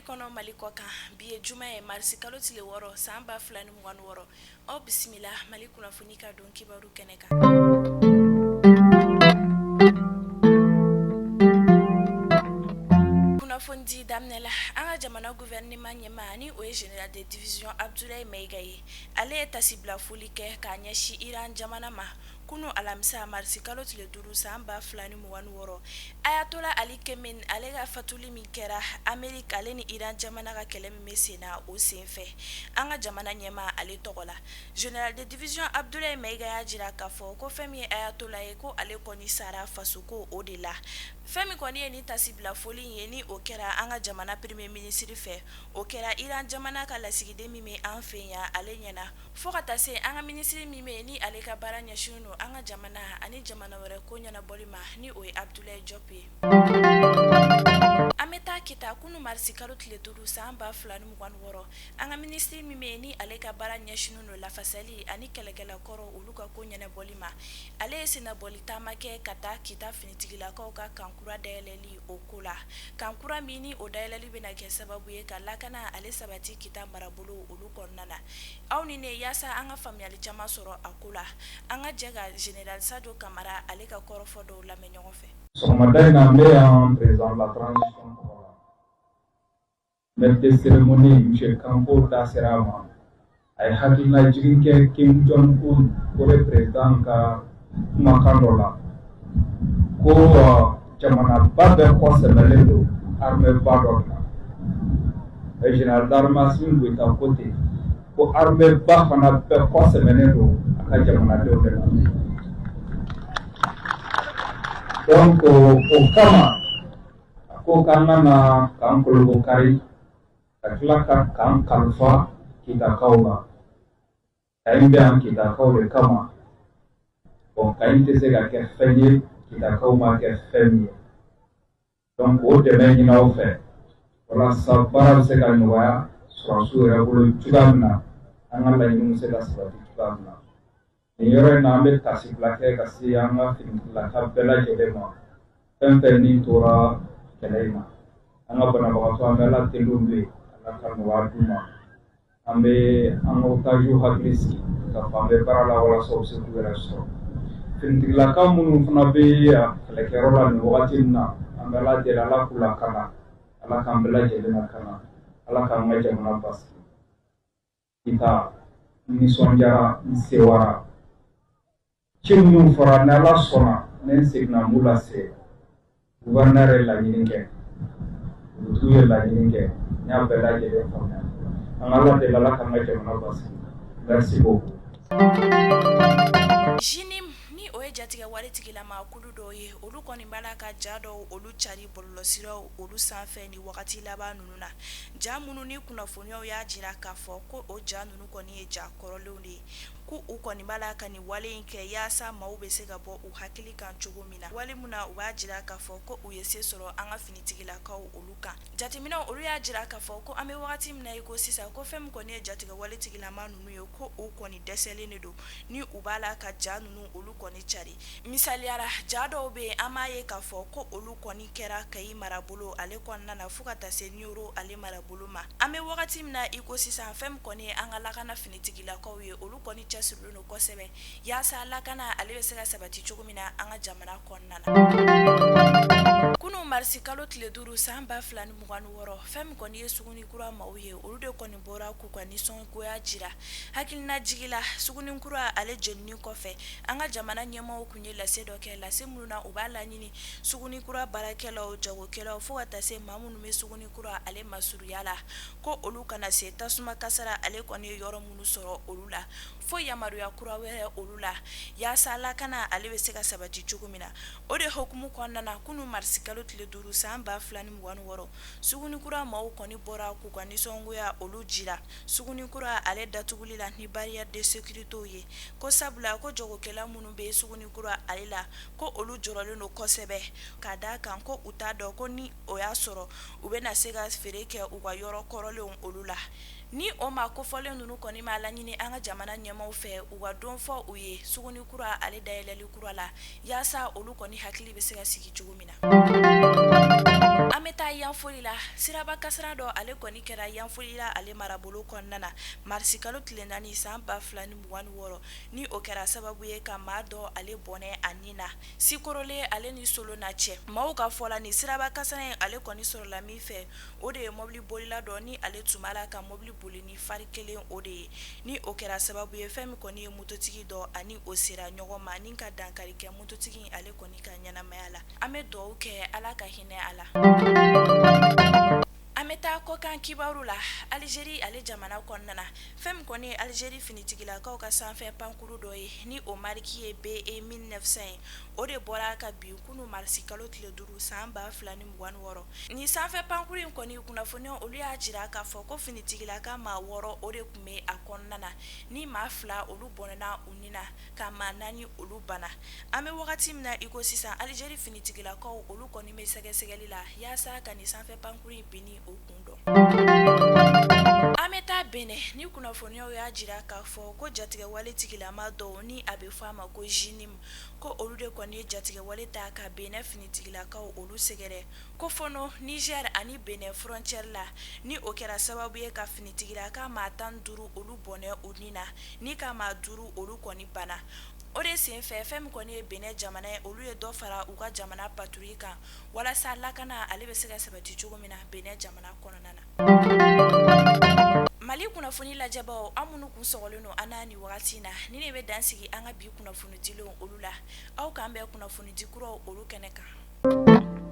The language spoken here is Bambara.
kɔnɔ, Mali kɔ kan. Bi ye juma ye, marisi kalo tile 6, san 2026. Aw bisimila Mali kunnafoni ka don kibaru kɛnɛ kan. Kunnafoni di daminɛ la, an ka jamana gouvernement ɲɛmaa, ni o ye général de division Abdoulaye Maïga ye, ale ye tasibila foli kɛ k'a ɲɛsin Iran jamana ma kunun alamisa, marisi kalo tile 5, san 2026. Ayatollah Ali Khamenei ale ka fatuli min kɛra Ameriki ale ni Iran jamana ka kɛlɛ min bɛ sen na, o senfɛ, an ka jamana ɲɛmaa ale tɔgɔ la, général de division Abdoulaye Maïga y'a jira k'a fɔ ko fɛn min ye Ayatollah ye, ko ale kɔni sara fasoko o de la. Fɛn min kɔni ye ni tasibila foli ye, ni o kɛra an ka jamana premier ministre fɛ, o kɛra Iran jamana ka lasigiden min bɛ an fɛ yan, ale ɲɛna, fo ka taa se an ka minisiri min bɛ yen, ni ale ka baara ɲɛsinnen don an ka jamana ani jamana wɛrɛ ko ɲɛnabɔli ma, ni o ye Abdoulaye Diop ye. An bɛ taa Kita. Kunun marisi kalo tile 5, san 2026, an ka minisiri min bɛ yen, ni ale ka baara ɲɛsinnen don lafasali ani kɛlɛkɛlakɔrɔ olu ka ko ɲɛnabɔli ma, ale ye sennabɔli taama kɛ ka taa Kita finitigilakaw ka camp kura dayɛlɛli o ko la, camp kura min ni o dayɛlɛli bɛna kɛ sababu ye ka lakana ale sabati Kita marabolo olu kɔnɔna na. Aw ni ne, yaasa an ka faamuyali caman sɔrɔ a ko la, an ka jɛ ka général Sadio Kamara ale ka kɔrɔfɔ dɔw lamɛn ɲɔgɔn fɛ. Sɔgɔmada in na, n bɛ yan président de la transition tɔgɔ la. Maître de cérémonie, monsieur Kanko, da sera a ma. A ye hakilina jigin kɛ Kim Jong Un, Corée président, ka kumakan dɔ la ko jamanaba bɛɛ kɔ sɛmɛlen don armée ba dɔ la. Général d'armée Assimi Goïta ko ten ko armée ba fana bɛɛ kɔ sɛmɛnen don a ka jamanadenw de la. Donc o kama, a ko k'an ka na k'an kolobo kari ka tila ka k'an kalifa Kitakaw la. Camp in bɛ yan Kitakaw de kama. Bon, camp in tɛ se ka kɛ fɛn ye Kitakaw ma kɛ fɛn min ye. Donc o dɛmɛ ɲini aw fɛ walasa baara bɛ se ka nɔgɔya sɔrɔdasiw yɛrɛ bolo cogoya min na, an ka laɲiniw bɛ se ka sabati cogoya min na. Nin yɔrɔ in na, an bɛ tasibila kɛ ka se an ka finitigilaka bɛɛ lajɛlen ma, fɛn fɛn ni tora kɛlɛ in na. An ka banabagatɔ, an bɛ Ala deli olu ye, Ala ka nɔgɔya d'u ma. An bɛ an ka otages hakili sigi k'a fɔ an bɛ baara la walasa u bɛ se k'u yɛrɛ sɔrɔ. Finitigilaka minnu fana bɛ kɛlɛkɛyɔrɔ la nin wagati in na, an bɛ Ala deli, Ala k'u lakana, Ala k'an bɛɛ lajɛlen lakana, Ala k'an ka jamana basigi. Kita, n nisɔndiyara, n sewara. Ci minnu fɔra, ni Ala sɔnna, ne n seginna, n b'u lase. Gouverneur ye laɲini kɛ, dugutigiw ye laɲini kɛ, n y'a bɛɛ lajɛlen faamuya. An ka Ala deli, Ala k'an ka jamana basigi. Merci beaucoup. JNIM, ni o ye jatigɛ wale tigilama kulu dɔw ye, olu kɔni b'a la ka ja dɔw olu cari bɔlɔlɔsiraw olu sanfɛ ni wagati laban ninnu na, ja minnu ni kunnafoniyaw y'a jira k'a fɔ ko o ja ninnu kɔni ye ja kɔrɔlenw de ye, ko u kɔni b'a la ka nin wale in kɛ yaasa maaw bɛ se ka bɔ u hakili kan cogo min na, wale min na u b'a jira k'a fɔ ko u ye se sɔrɔ an ka finitigilakaw olu kan. Jateminɛw olu y'a jira k'a fɔ ko an bɛ wagati min na i ko sisan, ko fɛn min kɔni ye jatigɛ wale tigilama ninnu ye, ko u kɔni dɛsɛlen de don ni u b'a la ka ja ninnu olu kɔni cari. Misaliya la, ja dɔw bɛ yen, an b'a ye k'a fɔ ko olu kɔni kɛra Kayi marabolo ale kɔnɔna na fo ka taa se Ɲoro ale marabolo ma. An bɛ wagati min na i ko sisan, fɛn min kɔni ye an ka lakana finitigilakaw ye, olu kɔni cɛsirilen don kosɛbɛ yaasa lakana ale bɛ se ka sabati cogo min na an ka jamana kɔnɔna na. Kunun marisi kalo tile 5, san 2026, fɛn min kɔni ye Suguninkura maaw ye, olu de kɔni bɔra k'u ka nisɔngoya jira. Hakilina jigila, Suguninkura ale jenini kɔfɛ, an ka jamana ɲɛmaaw tun ye lase dɔ kɛ, lase minnu na u b'a laɲini Suguninkura baarakɛlaw, jagokɛlaw, fo ka taa se maa minnu bɛ Suguninkura ale masurunya la, ko olu kana se tasuma kasara ale kɔni ye yɔrɔ minnu sɔrɔ olu la, fo yamaruya kura wɛrɛ olu la, yaasa lakana ale bɛ se ka sabati cogo min na. O de hukumu kɔnɔna na, kunun marisi kalo tile 5, san 2026, Suguninkura maaw kɔni bɔra k'u ka nisɔngoya olu jira Suguninkura ale datuguli la ni barrière de sécurité ye, ko sabula ko jagokɛla minnu bɛ Suguninkura ale la, ko olu jɔrɔlen don kosɛbɛ, ka d'a kan ko u t'a dɔn ko ni o y'a sɔrɔ u bɛna se ka feere kɛ u ka yɔrɔ kɔrɔlenw olu la. Ni o maa kofɔlen ninnu kɔni m'a laɲini an ka jamana ɲɛmaaw fɛ u ka don fɔ u ye Suguninkura ale dayɛlɛli kura la, yaasa olu kɔni hakili bɛ se ka sigi cogo min na. An An bɛ taa Yanfolila, siraba kasara dɔ ale kɔni kɛra Yanfolila ale marabolo kɔnɔna na marisikalo tile 4 san 2026, ni o kɛra sababu ye ka maa dɔ ale bɔnɛ a ni na Sikorole ale ni Solonna cɛ. Maaw ka fɔ la, ni siraba kasara in ale kɔni sɔrɔla min fɛ, o de ye mobili bolila dɔ ni ale tun b'a la ka mobili boli ni fari kelen o de ye, ni o kɛra sababu ye fɛn min kɔni ye mototigi dɔ ani o sera ɲɔgɔn ma ni ka dankari kɛ mototigi in ale kɔni ka ɲɛnamaya la. An bɛ dugawu kɛ Ala ka hinɛ a la. An bɛ taa kɔkan kibaru la, Alizeri ale jamana kɔnɔna na, fɛn min kɔni ye Alizeri finitigilakaw ka sanfɛ pankuru dɔ ye, ni o mariki ye BE 1900 ye, o de bɔra ka bin kunun marisikalo tile 5 san 2026. Nin sanfɛ pankuru in kɔni kunnafoniya olu y'a jira k'a fɔ ko finitigilaka maa 6 o de tun bɛ a kɔnɔna na, ni maa 2 olu bɔnɛna u ni na, ka maa 4 olu bana. An bɛ wagati min na i ko sisan, Alizeri finitigilakaw olu kɔni bɛ sɛgɛsɛgɛli la yaasa ka nin sanfɛ pankuru in binni o kun dɔn. An bɛ taa Benɛ, ni kunnafoniyaw y'a jira k'a fɔ ko jatigɛwale tigilama dɔw ni a bɛ fɔ a ma ko JNIM, ko olu de kɔni ye jatigɛwale ta ka Benɛ finitigilakaw olu sɛgɛrɛ Kofono, Niger ani Benin frontière la, ni o kɛra sababu ye ka finitigilaka maa 15 olu bɔnɛ u ni na, ni ka maa 5 olu kɔni bana. O de senfɛ, fɛn min kɔni ye Benin jamana ye, olu ye dɔ fara u ka jamana patrouille kan walasa lakana ale bɛ se ka sabati cogo min na Benin jamana kɔnɔna na. Mali kunnafoni lajɛbaaw, aw minnu kun sɔgɔlen don an na nin wagati in na, nin de bɛ dan sigi an ka bi kunnafoni dilenw olu la. Aw k'an bɛn kunnafonidi kuraw olu kɛnɛ kan.